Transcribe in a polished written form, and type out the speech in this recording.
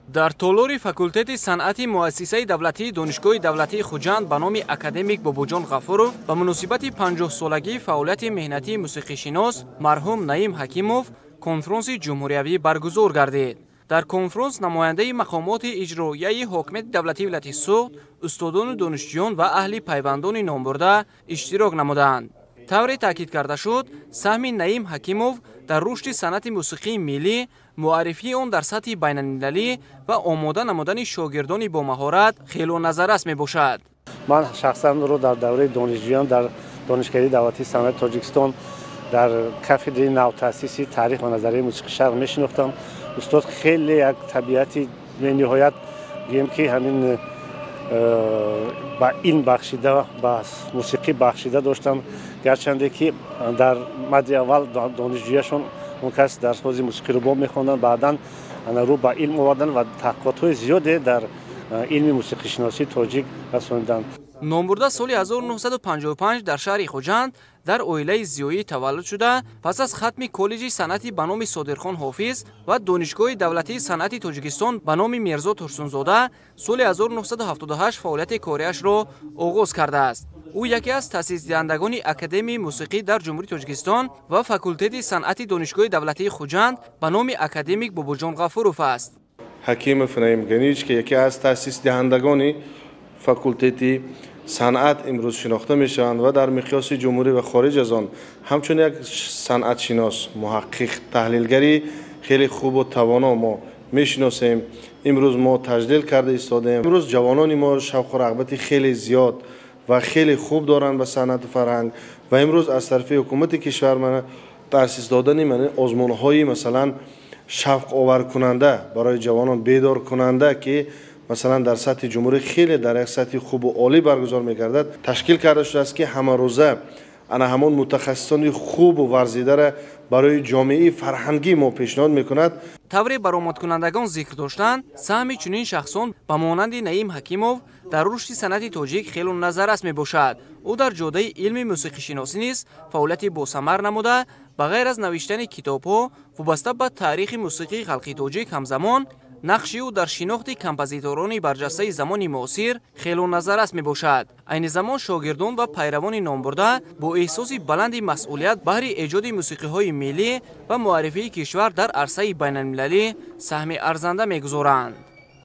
Дар толори факултети санъати муассисаи давлатии Донишгоҳи давлатии Хуҷанд ба номи академик Бобоҷон Ғафуров ба муносибати 50-солагии фаъолияти меҳнатии мусиқишинос марҳум Наим Ҳакимов конфронси ҷумҳуриявӣ баргузор гардид. Дар конфронс намояндаи мақомоти иҷроияи ҳокимияти давлатии вилояти Суғд, устодону донишҷӯён ва аҳли пайвандони номбурда иштирок намуданд. Тавре таъкид карда шуд, саҳми Наим Ҳакимов дар рушди санъати мусиқии миллӣ, муаррифии он дар сатҳи байналмилалӣ ва омода намудани шогирдони бомаҳорат хело назаррас мебошад. Ман шахсан ӯро дар давраи донишҷӯям дар Донишкадаи давлатии санъати Тоҷикистон дар кафедраи навтаъсиси таърих ва назарияи мусиқии шарқ мешинохтам. Устод хеле як табиати бениҳоят, гӯем ки ҳамин ба илм бахшида, ба мусиқӣ бахшида доштанд. Гарчанде ки дар мадди аввал донишҷӯяшон он кас дарсҳои мусиқиро бо мехонданд, баъдан рӯ ба илм оварданд ва таҳқиқотҳои зиёде дар илми мусиқишиносии тоҷик расониданд. Номбурда соли 1955 дар шаҳри Хуҷанд дар оилаи зиёӣ таваллуд шуда, пас аз хатми коллеҷи санъати ба номи Содирхон Ҳофиз ва Донишгоҳи давлатии санъати Тоҷикистон ба номи Мирзо Турсунзода соли 1978 фаъолияти кориашро оғоз кардааст. Ӯ яке аз таъсисдиҳандагони Академияи мусиқӣ дар Ҷумҳурии Тоҷикистон ва факултети санъати Донишгоҳи давлатии Хуҷанд ба номи академик Бобоҷон Ғафуров аст. Ҳакимов Наим Ганиевич, ки яке аз таъсисдиҳандагони факултети санъат имрӯз шинохта мешаванд ва дар миқёси ҷумҳурӣ ва хориҷ аз он ҳамчун як санъатшинос, муҳаққиқ, таҳлилгари хеле хубу тавоно мо мешиносем. Имрӯз мо таҷлил карда истодаем. Имрӯз ҷавонони мо шавқу рағбати хеле зиёд ва хеле хуб доранд ба санъату фарҳанг ва имрӯз аз тарафи ҳукумати кишвар таъсис додани озмунҳои, масалан, шавқоваркунанда барои ҷавонон, бедоркунанда, ки масалан дар сатҳи ҷумҳурӣ хеле дар як сатҳи хубу олӣ баргузор мегардад, ташкил карда шудааст, ки ҳамарӯза ана ҳамон мутахассисони хубу варзидара барои ҷомеаи фарҳангӣ мо пешниҳод мекунад. Тавре баромадкунандагон зикр доштанд, саҳми чунин шахсон ба монанди Наим Ҳакимов дар рушди санъати тоҷик хело назаррас мебошад. Ӯ дар ҷодаи илми мусиқишиносӣ низ фаъолияти босамар намуда, ба ғайр аз навиштани китобҳо вобаста ба таърихи мусиқии халқи тоҷик, ҳамзамон нақши ӯ дар шинохти композиторони барҷастаи замони муосир хело назаррас мебошад. Айни замон шогирдон ва пайравони номбурда бо эҳсоси баланди масъулият баҳри эҷоди мусиқиҳои миллӣ ва муаррифии кишвар дар арсаи байналмилалӣ саҳми арзанда мегузоранд.